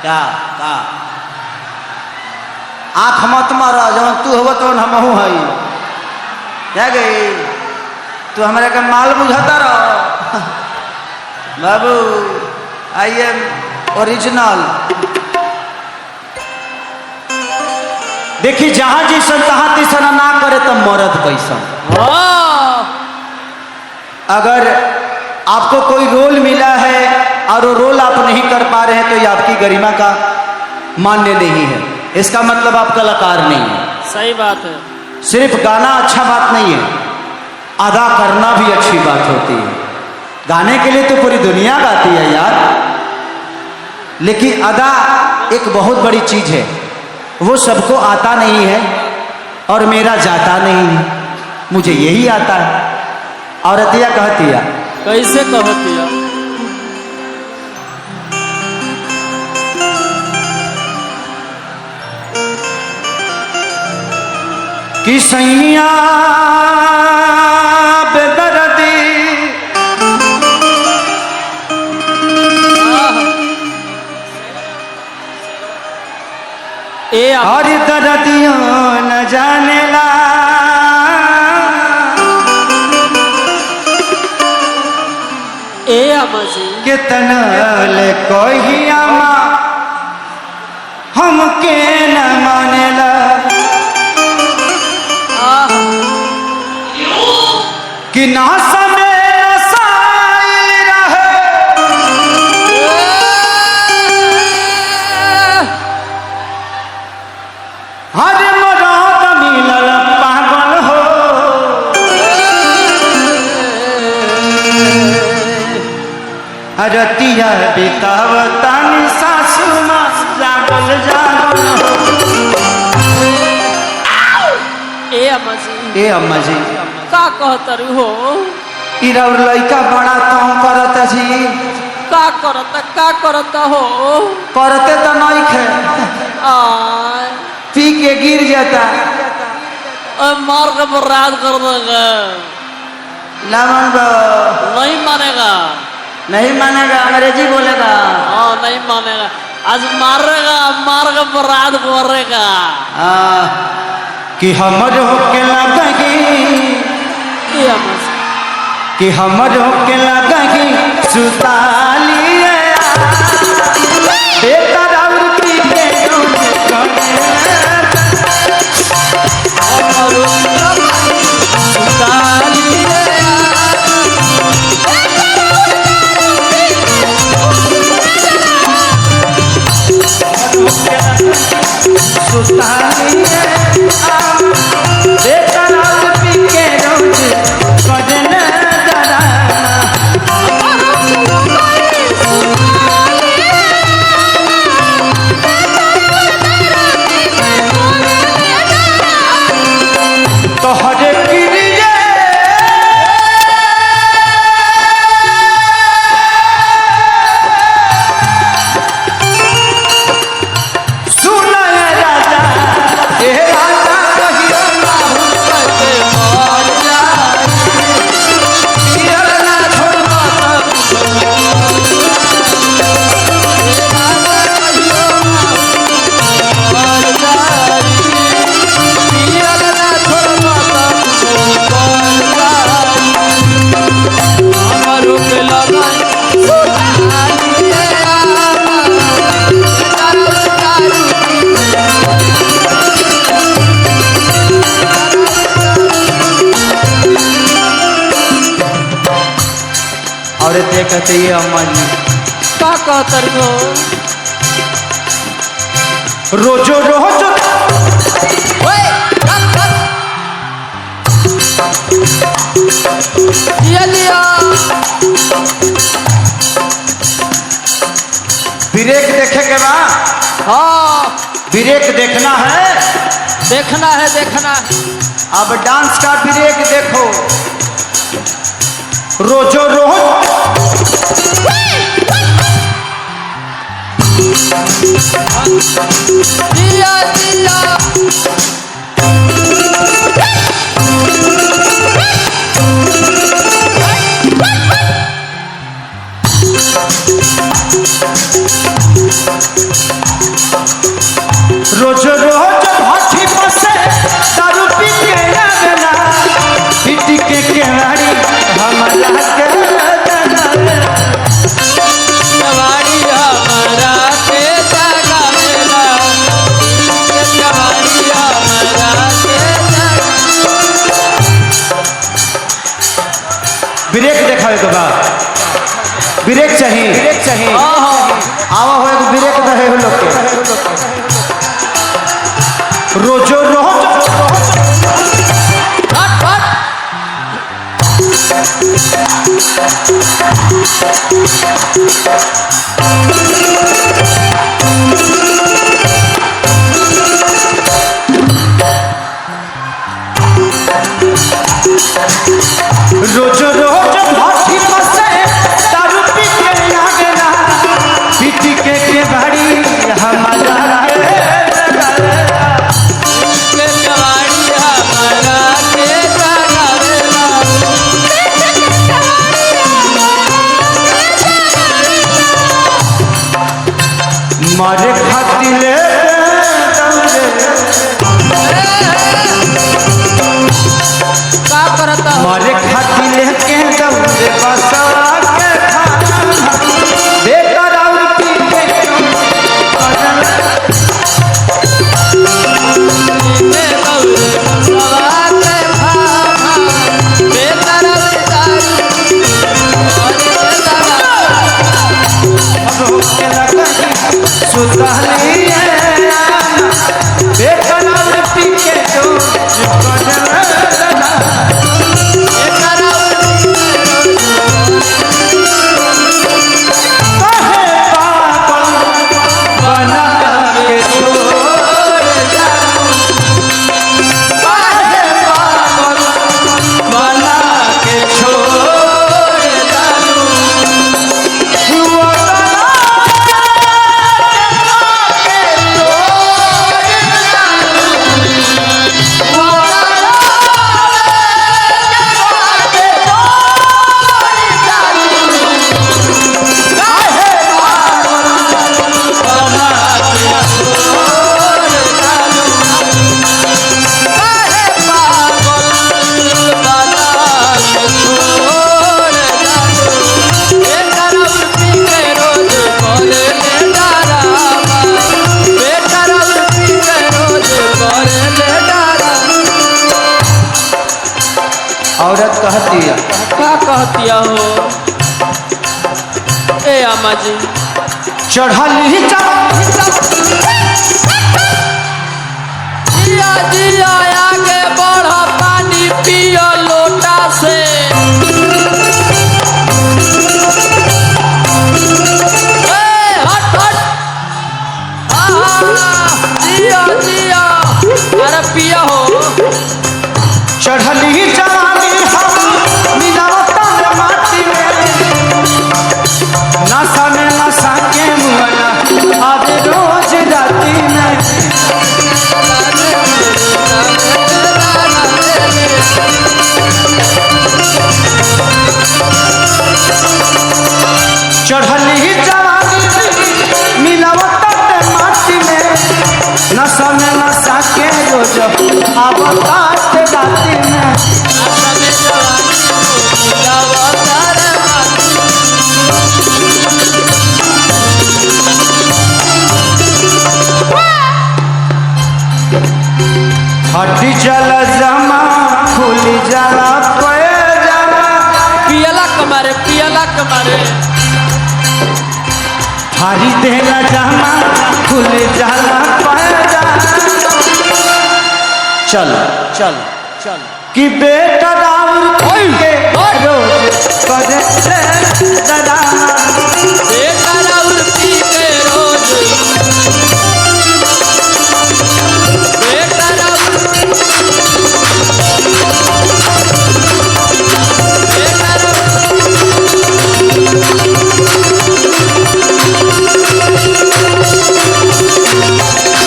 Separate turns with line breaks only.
का का आँख मत मारा, जवन तू हो तवन हमहू हई। क्या गई तू हमरा के माल बुझाता रहो बाबू, I am original. देखी जहां जैसन तहां तैसन ना करे तो मरद कैसन।
हाँ।
अगर आपको कोई रोल मिला है और वो रोल आप नहीं कर पा रहे हैं तो ये आपकी गरिमा का मान्य नहीं है। इसका मतलब आप कलाकार नहीं है।
सही बात है।
सिर्फ गाना अच्छा बात नहीं है, अदा करना भी अच्छी बात होती है। गाने के लिए तो पूरी दुनिया गाती है यार, लेकिन अदा एक बहुत बड़ी चीज है, वो सबको आता नहीं है और मेरा जाता नहीं है, मुझे यही आता है। औरतिया कहती है,
कैसे कहती है?
कि सैया बेदर्दी
ए
और दर्दियों न जानेला,
ए अम्मा जी
कितना ले कोहिया माँ हमके न मानेला, कि ना समय नसाइल रहे, हर मराद मिलल पागल हो, रतिया बितावतानी सासू माँ जागल जागल हो।
ए अम्मा जी,
ए अम्मा जी
का कहतर हो?
ई रउर लइका बड़ा तंग करता जी।
का करता, का करता हो?
करते तो नहीं खे,
आय
पी के गिर जाता,
और मार के बर्बाद कर देगा।
लमन बो
नहीं मानेगा,
नहीं मानेगा, अंग्रेजी बोलेगा।
हाँ नहीं मानेगा, आज मारेगा, मार के बर्बाद करेगा।
कि हमर होके लगही,
ए अम्मा जी
कि हमर होके लगही सुतालिए, बेटा और पी के डूब गए। सुतालिए बेटा और पी के रोज करन डराना। तोहरे किरिए सुन राजा, ए राजा कहियो ना हुकते मर जाई, पियल ना छोड़बा और कहते ये अम्मा जी
का कहतर हो?
रोजो रोज
ये लिया
ब्रेक देखे के बाद,
हाँ
ब्रेक देखना है,
देखना है, देखना है।
अब डांस का ब्रेक देखो। रोजो रोज
दिया दिया
बा। ब्रेक चाहिए, ब्रेक चाहिए। आवा हो एक ब्रेक रहे हो लोग के। रोजो रोज
हट हट।
रोज रोज भाठी फसे दारू पी के आगना, पीटी के बाड़ी हमारा
के कवाड़ी हमारा के जगावेला।
मारे खातिर
का करता हो?
मारे खातिर के दौड़े बसवा के खाना, बेटा राउर पी के
के दौड़े बसवा के भाभा, बेतरब दारू और दवा।
रोके लगनी सुतलिए बेटा राउर पी के काहे पागल बना के छोड़ जाऊं, काहे पागल बना के छोड़ जाऊं, औरत कहती है,
का कहतिया हो ए अम्मा जी?
चढ़ल ही
जिया जिया आगे बढ़, पानी पियो लोटा से। ए, हट हट। आहा, जिया जिया, अरे पिया हो।
चढ़ल ही जवानी हम मिलावता माटी में, नशा में नशा के मुआना आज रोज राती में। चढ़ल ही जवानी मिलावता माटी में, नशा में नशा के रोज आवता राती में। हटी जला जमा खुली जला पे जमा,
पियला कमारे, पियला कमारे।
हरी देला जमा खुली जला पे जमा। चल चल चल कि बेटा राउर के रोज करे दरा।
बेटा